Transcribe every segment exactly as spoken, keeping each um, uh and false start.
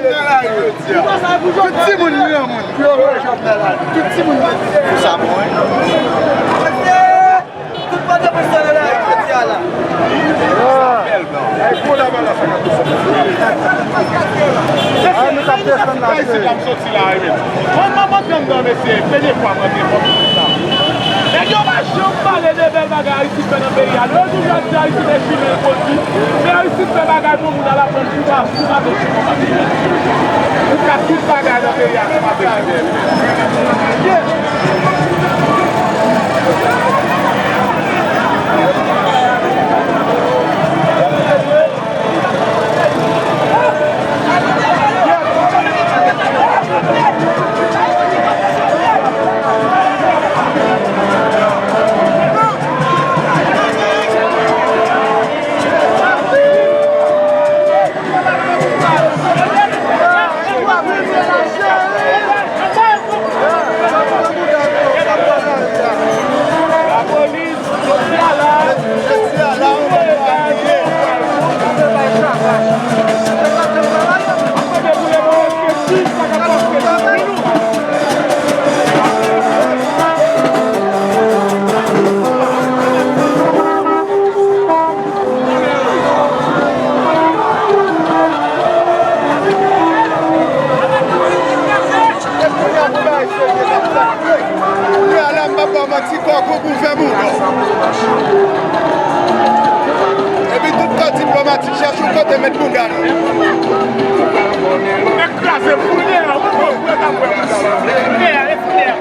Tout timoun, granmoun, yo wè Jovenel la. Tout timoun. Pou sa bon, wi. Tout Pòtoprens nan lari jodi a la. Ay, gwo labalans ak atousan. Ay, nou t ap desann la, cheri. Mwen, mwen, mwen, mwen, mwen, mesye, premye fwa mwen vin Pòtoprens la. Nèg yo pa janm pale de bèl bagay Ayiti fè nan peyi a. Yo toujou ap di Ayiti te chimè l pwodui. Men Ayiti fè bagay pou moun al aprann chita sou mato chimè. Ou ka tout bagay nan peyi a, se pa peyi a. Kounye a la, m p ap ba w manti, kòk ou pou fè boudon. Epi tout kò diplomatik chèche yon kote met bounda l. Nèg kraze pou nè a, ou konn wè k ap wè bounda l. Nè a, e pou nè a.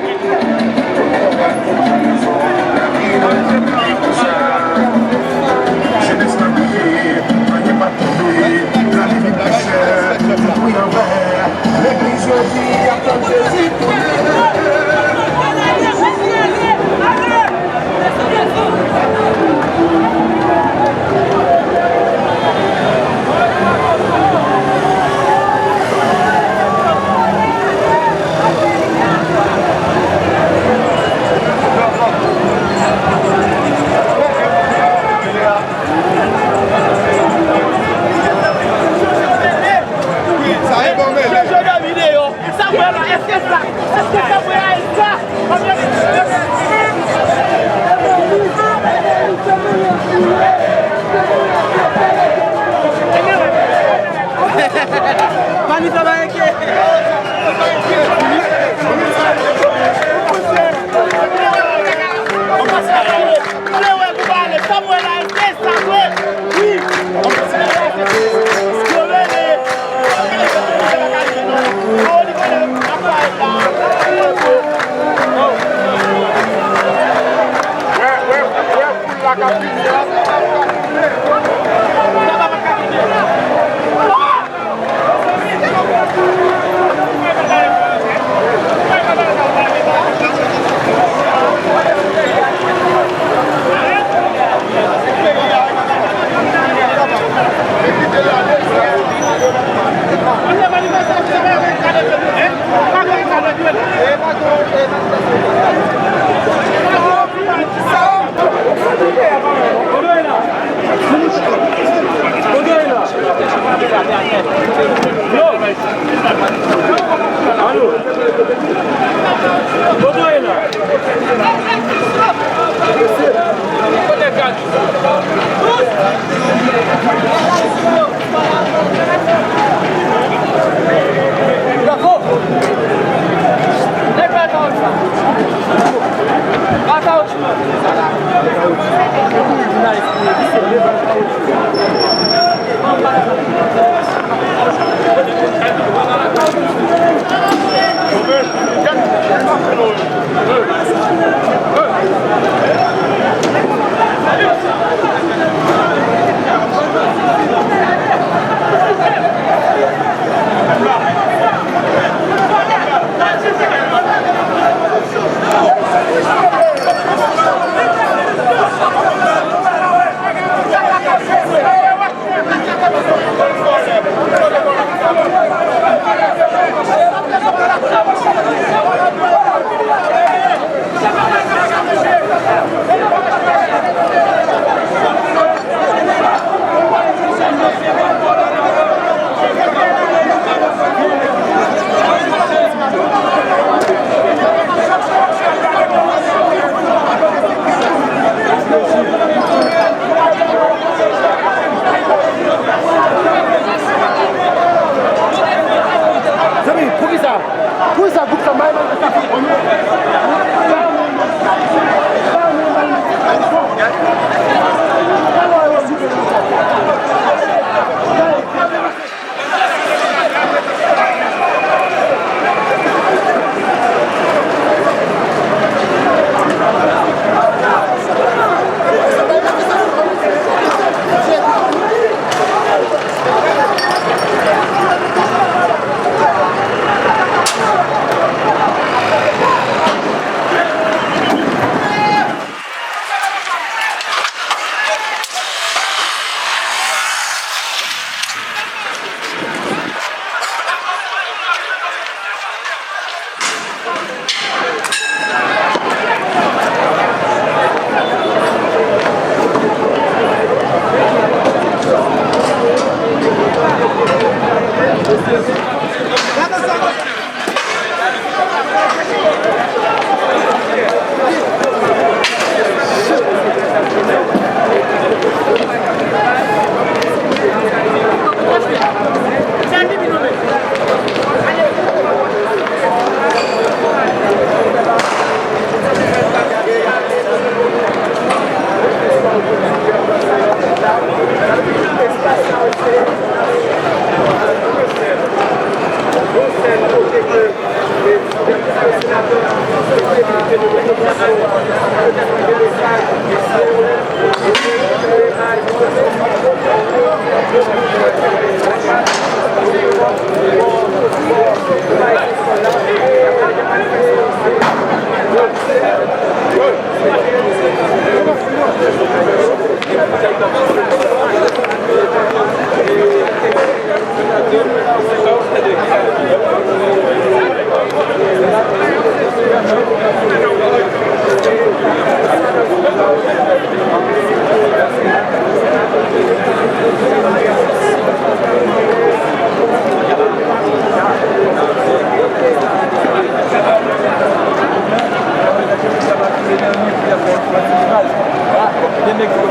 Gen nèg yo,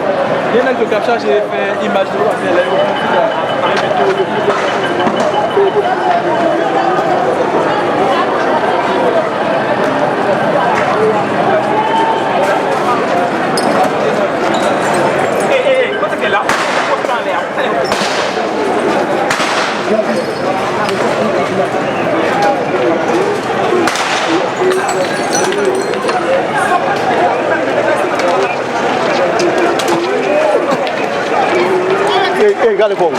gen nèg yo k ap chache fè imaj nou pa fè lè yo pran ti la. Ey, ey, ey, kote ke la? Poste anlè a. Ey, ey, gade fò m.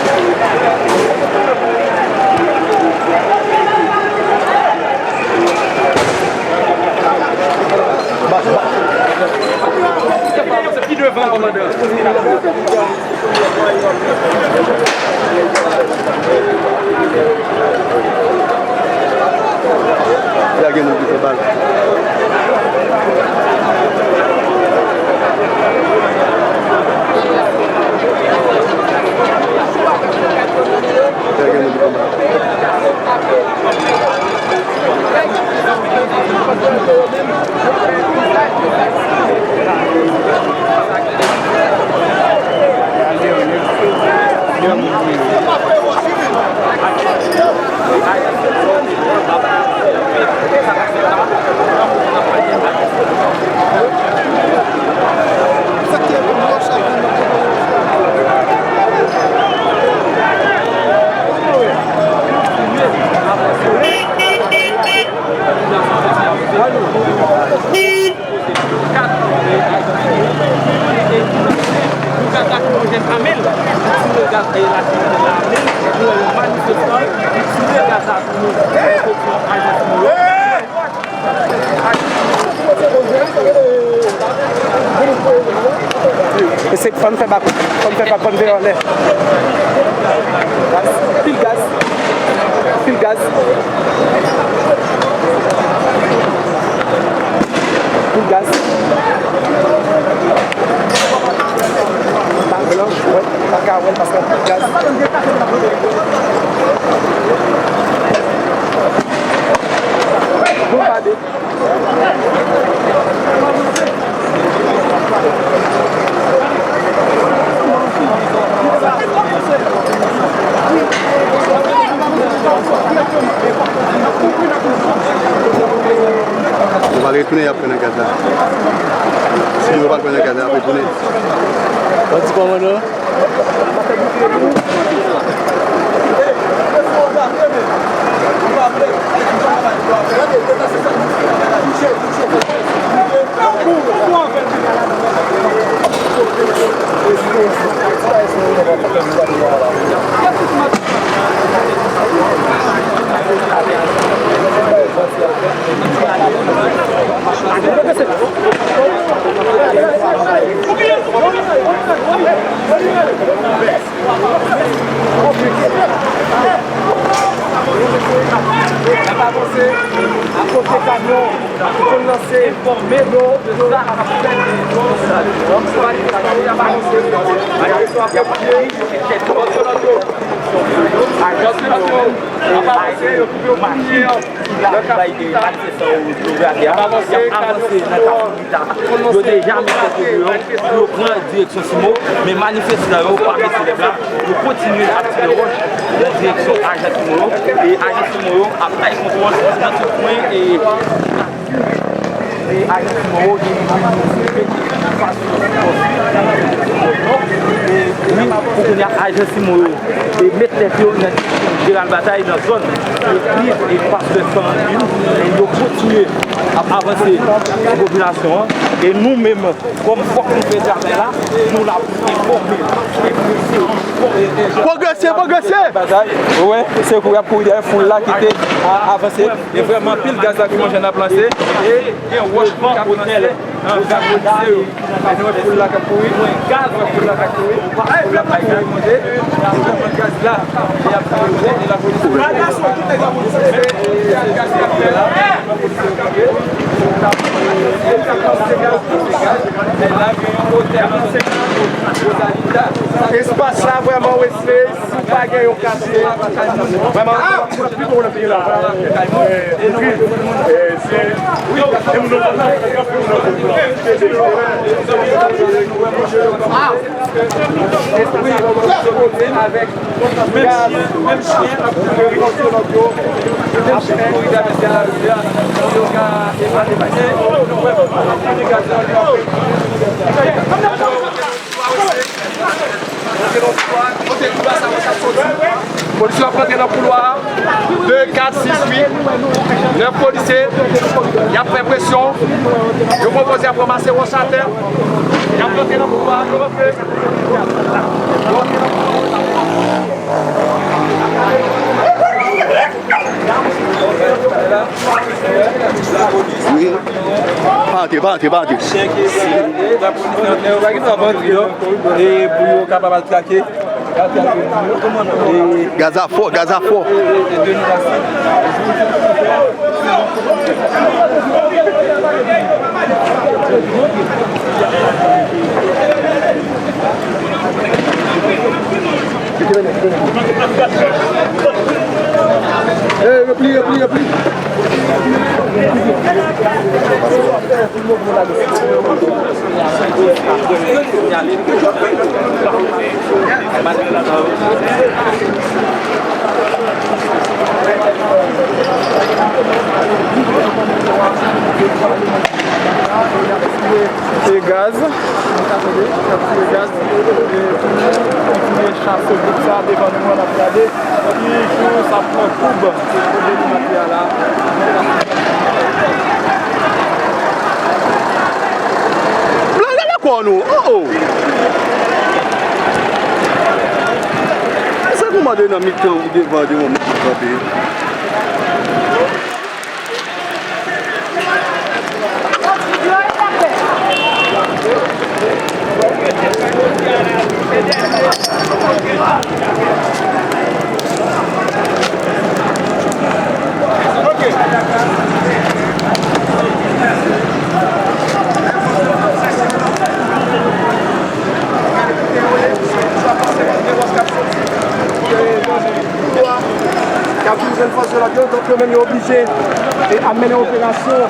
Pi devan, kòmandan. Ya gen moun ki fè bal. Ya gen moun ki fè bal. Kat, e, e, e, e, e, kat lakrimojèn ame l, li tire gaz, e, lakrimojèn la ame l, pou yon manifestan, li tire gaz lakrimojèn, e, pou yon ajan sou yo. E se fò n fè bak, fò n fè bak, fò n veye anlè. Pil gaz. Pil gaz. Pil gaz. Bal blan, wè, pa ka wè l paske pil gaz. Bonbade. Yo pral retounen, y ap pran nan gaz la. Si yo pral pran nan gaz la, y ap retounen. Bandi kòmandan. N ap avanse akote kamyon ki konn lanse enfòme yo de sa k ap fèt. N ap avanse, n ap avanse. Ajan sipò yo, ajan sipò yo, n ap avanse, yo koupe yo pou fini. Ki la bay, e, manifestan yo, yo vle atè a, y ap avanse nan Kafou Lita. Yo deja met tèt yo deyò pou yo pran direksyon Simo, men manifestan yo pa bese lèv la, yo kontinye ap tire wòch nan direksyon ajan Simo yo, e ajan Simo yo ap bay kontwòl nan tout kwen, e, e ajan Simo yo gen wi, pou kounye a, ajan Simo yo, e, met tèt yo nan Jeneral Batay, nan zòn legliz, e, Pastè San Anpil, e yo kontinye Ap avanse pou popilasyon an, e nou menm, kòm fòk nou fè travay la, nou la pou enfòme, e pou ede, e, e, pwogrese, pwogrese! Bagay, ou wè, se kou y ap kouri dèyè foul la ki te a, avanse, e vrèman anpil gaz lakrimojèn ap lanse, e gen wòch ki ap lanse anba polisye yo. E nou wè foul la k ap kouri. Nou wè foul la k ap kouri. Foul la k ap kouri monte. Gaz la, e ap kouri monte. E lapolis la, men, e gaz la k ap fè la. Lapolis la kanpe. E la, gen yon otèl nan Rosalita. Espas la vrèman, Wesley. Si w pa gen yon katye, vrèman, pi bon nan peyi la, eh, eh, se, e moun nan, avèk gaz, menm chyen ap kouri, menm chyen ap kouri dèyè mesye larivyè a, pou yo ka evade. Nou wè, nou wè gaz la, Polisye yo ap rantre nan koulwa a. De, kat, sis, uit, nèf polisye. Y ap fè presyon. Yo pran koze ap ranmase wòch atè. Y ap rantre nan koulwa a. Yo rantre. Yo rantre nan koulwa a. Wi. Pa antre, pa antre, pa antre. Chèk e sekirite, lapolis antre, yo pa gen dwa pa antre, non. E pou yo kapab al trake. Gaz a fò, gaz a fò. Hey, repli, repli, repli. E gaz, e gaz, e kontinye chase gwoup sa devan nou an, n ap gade ki jan sa pran koub pou delimache a la. Blan, gade kò nou, oh, oh. Sa pou mande nan mitan ou devan de yon moun ki kanpe. Y ap vin jwenn fòs de lòd yo, donk yo menm yo oblije, e, ap mennen operasyon.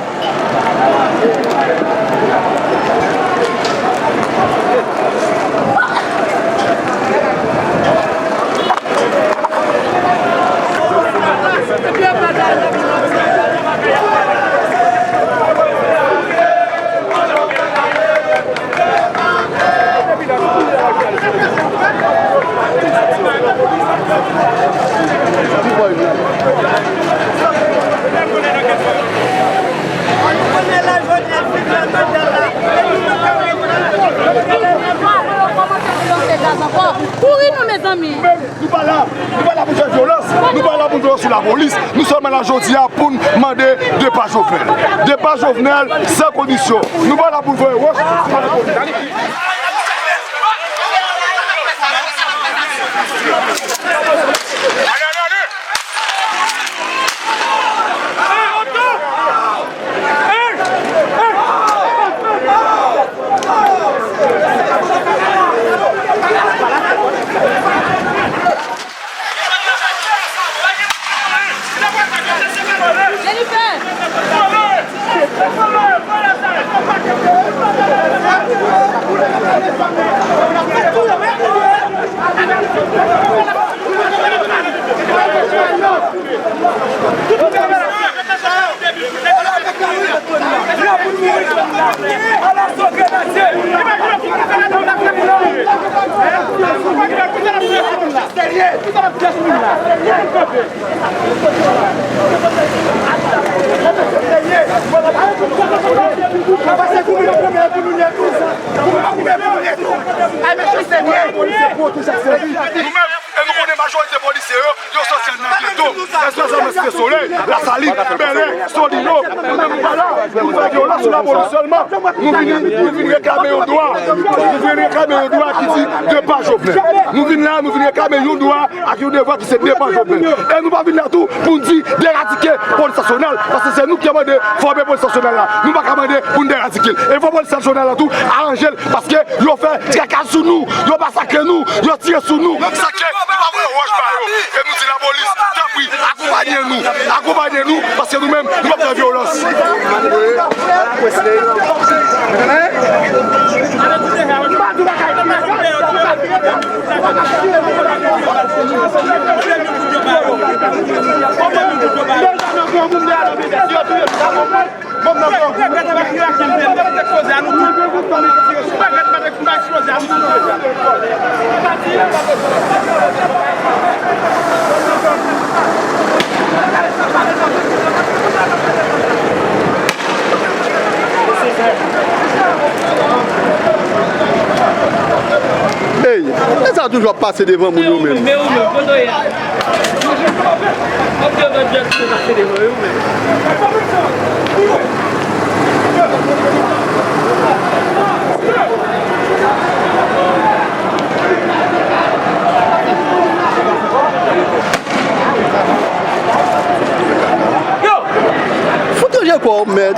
Kouri non, mezanmi. Nou pa la, nou pa la pou fè vyolans, nou pa la pou fè vyolans sou lapolis. Nou sèlman la jodi a pou n mande depa Jovenel. Depa Jovenel san kondisyon. Nou pa la pou n voye wòch sou lapolis. Nou menm, e nou konnen majorite polisye yo, yo soti nan geto, espesyalman Site Solèy, Lasalin, Bèlè, Solino. Nou menm, nou pa la pou n fè vyolans sou lapolis sèlman. Nou vin, nou vin reklame yon dwa. Nou vin reklame yon dwa ki di depa Jovenel. Nou vin la, nou vin reklame yon dwa ak yon devwa ki se depa Jovenel. E nou pa vin la tou pou n di deradike polis nasyonal, paske se nou ki te mande fòme polis nasyonal la. Nou pa ka mande pou n deradike l. E fò polis nasyonal la tou aranje l, paske yo fè trakay sou nou, yo masakre nou, yo tire sou nou. Sa ke nou pa voye wòch ba yo. E nou di lapolis, tanpri, akonpaye nou. Akonpaye nou, paske nou menm, nou p ap fè vyolans. Ey, e sa toujou ap pase devan moun yo menm. Men ou menm, kote w ye a? Mwen jis w ap devan djòs pou pase devan yo menm. Fout ranje kò w, mèd.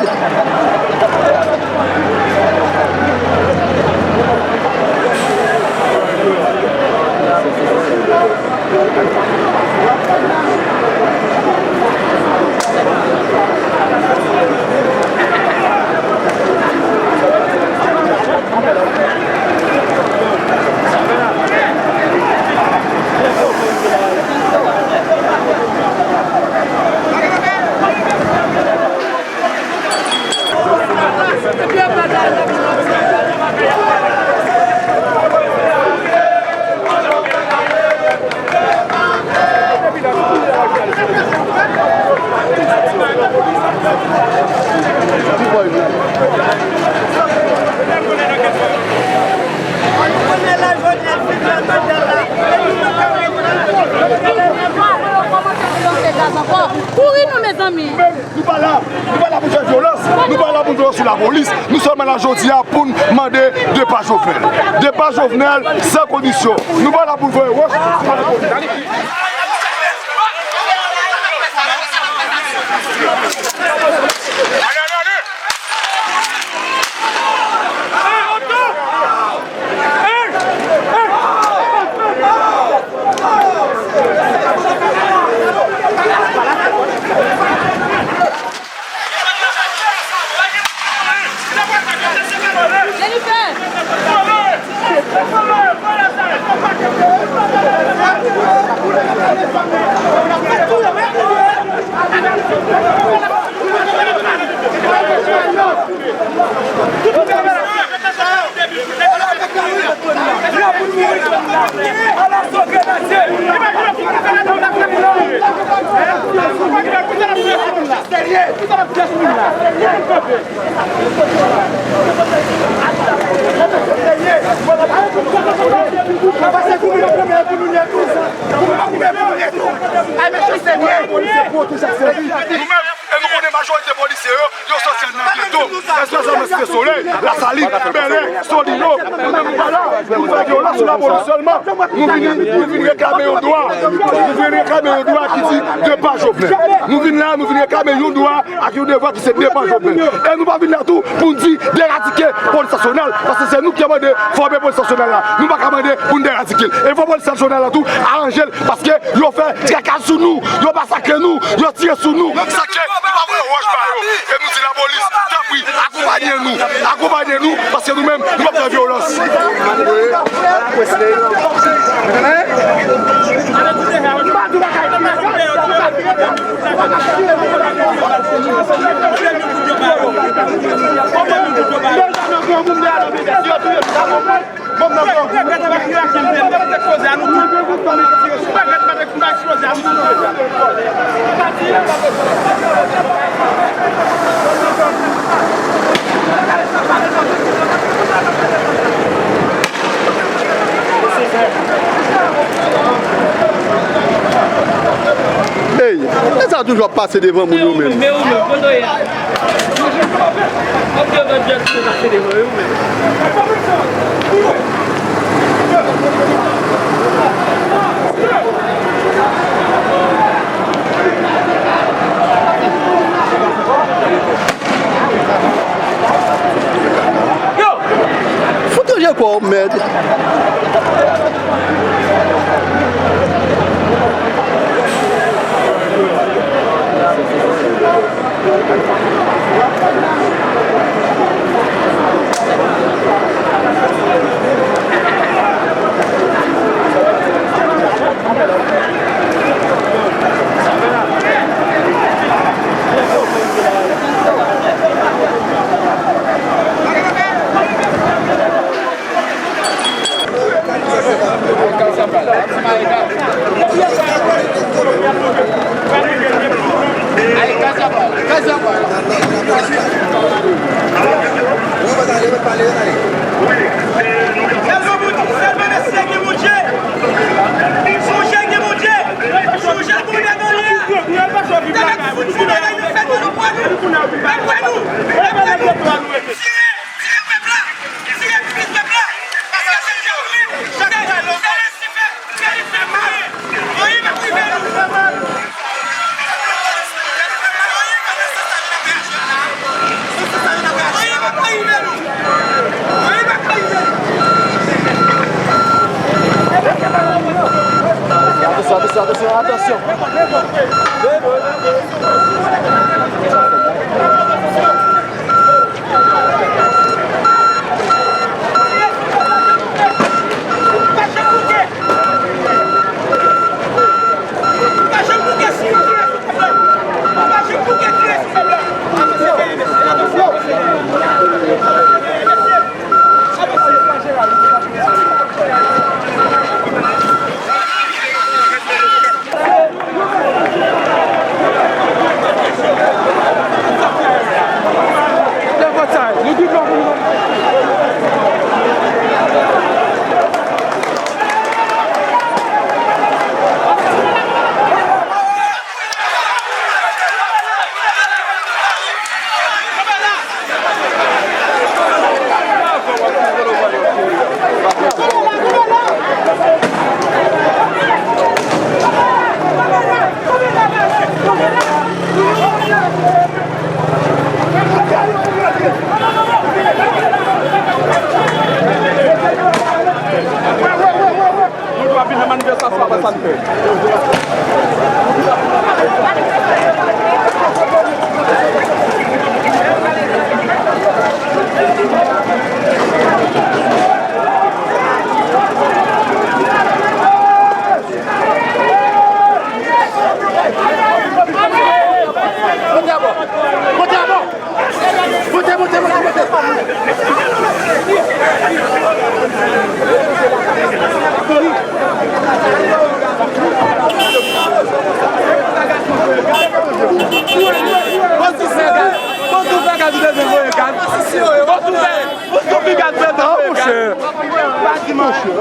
Kouri nou, mezanmi. Nou pa la, nou pa la pou n fè vyolans, nou pa la pou n vyolans sou lapolis. Nou sèlman la jodi a pou n mande depa Jovenel. Depa Jovenel san kondisyon. Nou pa la pou n voye wòch. Nou menm, e nou konnen majorite polisye yo, yo soti nan geto, espesyalman Site Solèy, Lasalin, Bèlè, Solino. Nou menm, nou pa la pou n fè vyolans sou lapolis sèlman. Nou vin, nou vin reklame yon dwa. Nou vin reklame yon dwa ki di depa Jovenel. Nou vin la, nou vin reklame yon dwa ak yon devwa ki se depa Jovenel. E nou pa vin la tou pou n di deradike polis nasyonal, paske se nou ki te mande fòme polis nasyonal la. Nou pa ka mande pou n deradike l. E fò polis nasyonal la tou aranje l, paske yo fè trakay sou nou, yo masakre nou, yo tire sou nou. Sa ke nou pa voye wòch ba yo. E nou di lapolis, tanpri, akonpaye nou. Akonpaye nou, paske nou menm, nou p ap fè vyolans. Toujou ap pase devan moun yo menm. Men ou menm, kote w ye a? Kote w ye a? Pase devan yo menm. Yo! Fout ranje kò w, mèd. Sèlman Bondye, sèlman Mesye gen Bondye. Sonje gen Bondye. Sonje pou lè nan lè a. Tèlè fout ti bagay nou fè nou, nou pran nou. Nou pran nou. Nou pran nou. Tire, tire pèp la. Tire plis pèp la. Paske se Dye ou menm. Se, se Lisifè. Anyen p ap rive nou. Anyen p ap rive nou. Anyen p ap rive nou. Atansyon, atansyon, atansyon, atansyon. Nou dwe vin nan manifestasyon apre sa n fè. Monte a bò! Monte a bò! Monte, monte, monte, monte. Bon, si se gaz. Bon, si se gaz, ou te voye gaz. Bon, si se gaz, ou te voye gaz. Ah, monchè. Pa di manchè.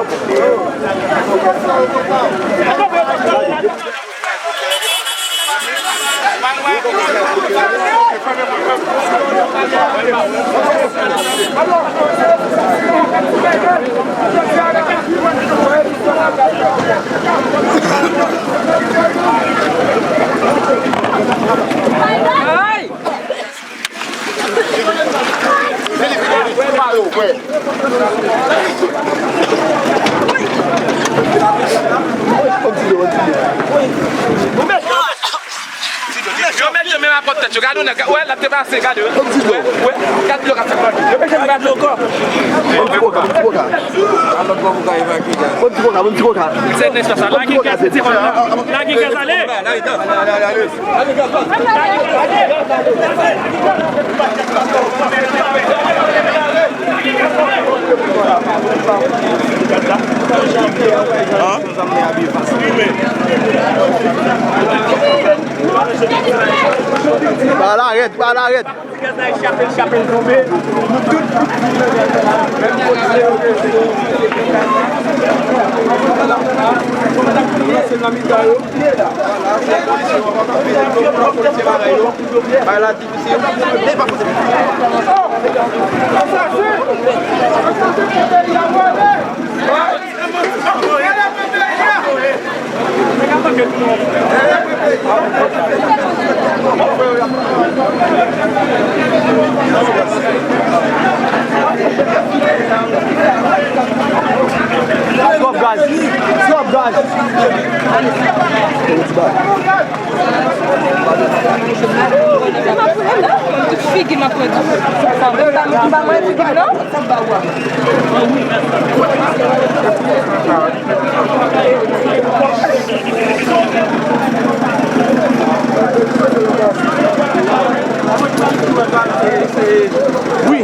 Yo mete yo menm apòt tèt yo. Gade w nèg, wè, l ap depase, gade w. Wè, wè, gade dlo k ap fèt nan dlo. Yo mete yo menm apòt tèt yo. Bon ti koka, bon ti koka. Bon ti koka, bon ti koka. Se nespas la, lage gaz, ti moun. Lage gaz, ale. An? Pale arèt, pale arèt. Twòp gaz. Twòp gaz. Tout figi m ap pran di fanm. Sa m ki pa mwen figi m non? Wi.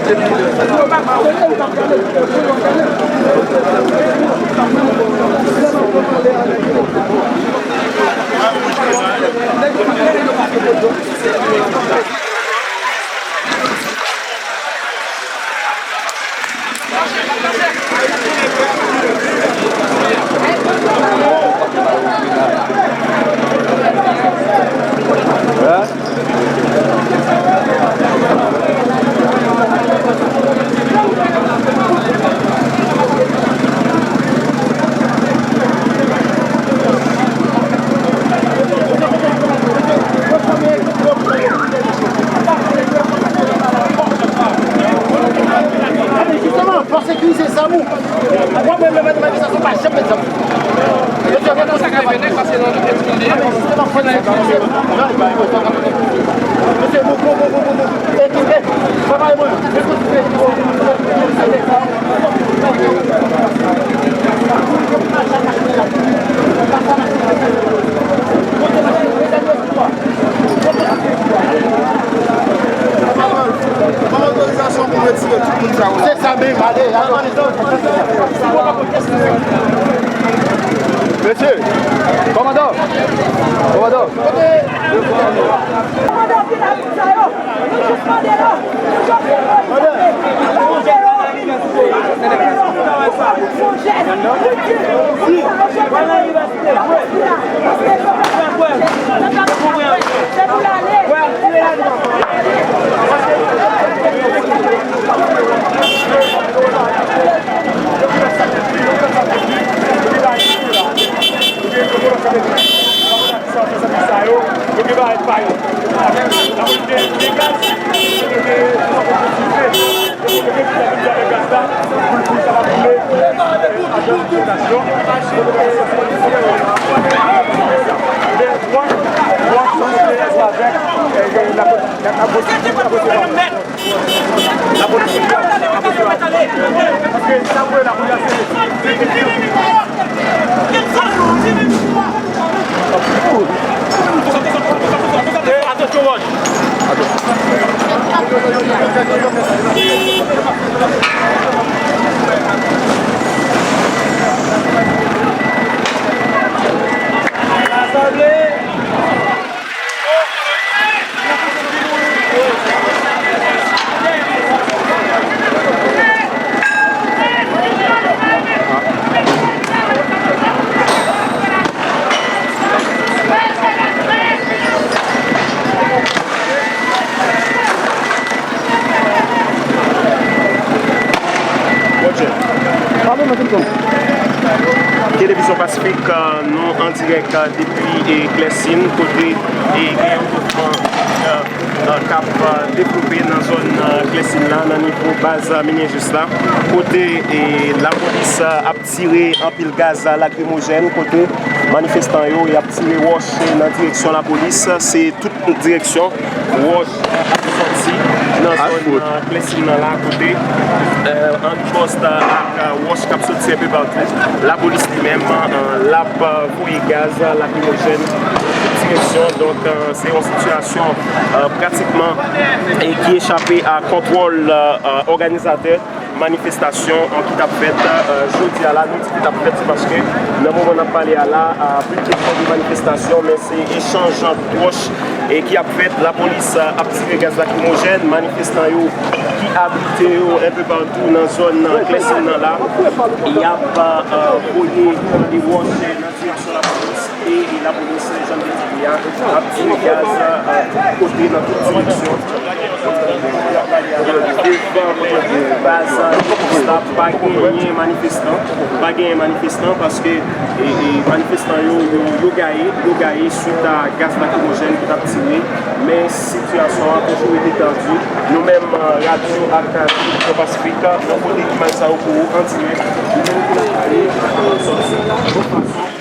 Jisteman, fò sekirize zam ou. Mwen menm, manifestasyon pa janm met zam. Mesye, bon, bon, bon, bon, bon. Ekipe, travay mwen. Ban m otorizasyon pou m retire tout moun sa yo la. Se sa menm, ale, ale. Mesye, kòmandan, kòmandan. Kòmandan, vin ak moun sa yo. Nou jis mande yo. Sa fè sèvis sa yo, yo gen bagay pa yo. Lapolis gen, gen gaz, yo gen dife, yo gen dife avèk gaz la, pou l, pou l kapab boule, ajan dotasyon, men, wòch, wòch, sa se avèk, eh, lapolis, lapolis, lapolis. Lapolis, lapolis, paske sa pou lapolis, se, se difisil. Eh, atansyon, wòch. Rasanble. Televizyon Pasifik, euh, nou an dirèk, euh, depi, eh, Klèsin, kote, eh, gen yon mouvman, euh, euh, k ap, euh, devlope nan zòn, euh, Klèsin la, nan nivo baz, euh, Minyejis la, kote, eh, lapolis, euh, ap tire anpil gaz lakrimojèn, kote manifestan yo, y ap tire wòch nan direksyon lapolis. Se tout direksyon wòch ap sòti nan zòn, euh, Klèsin nan la, kote, euh, an ripost, euh, ak, euh, wòch k ap sòti enpe patou. Lapolis li menm, euh, l ap, euh, voye gaz lakrimojèn nan tout direksyon. Donk, euh, se yon sitiyasyon, euh, pratikman, e ki echape a kontwòl, euh, euh, òganizatè manifestasyon, euh, ki t ap fèt, euh, jodi a la. Nou di ki t ap fèt, se paske nan moman n ap pale a la, euh, plis ke fòm de manifestasyon, men se echanj wòch e ki ap fèt. Lapolis, euh, ap tire gaz lakrimojèn, manifestan yo ki abrite yo enpe patou nan zòn, euh, Klèsin nan la, y ap, euh, voye de wòch nan direksyon lapolis e, e lapolis, jan m te di, Ap tire gaz, euh, kote nan tout direksyon. Devan baz Nova Star pa genyen manifestan, pa genyen manifestan paske, e, e, manifestan yo, yo, yo gaye, yo gaye swit a gaz lakrimojèn ki t ap tire. Men sitiyasyon an toujou rete tandi. Nou menm, euh, radyo ak, euh, televizyon Pasifik, nou pote imaj sa yo pou ou an dirèk. Nou menm ki n ap pale, euh, sòti yon fason.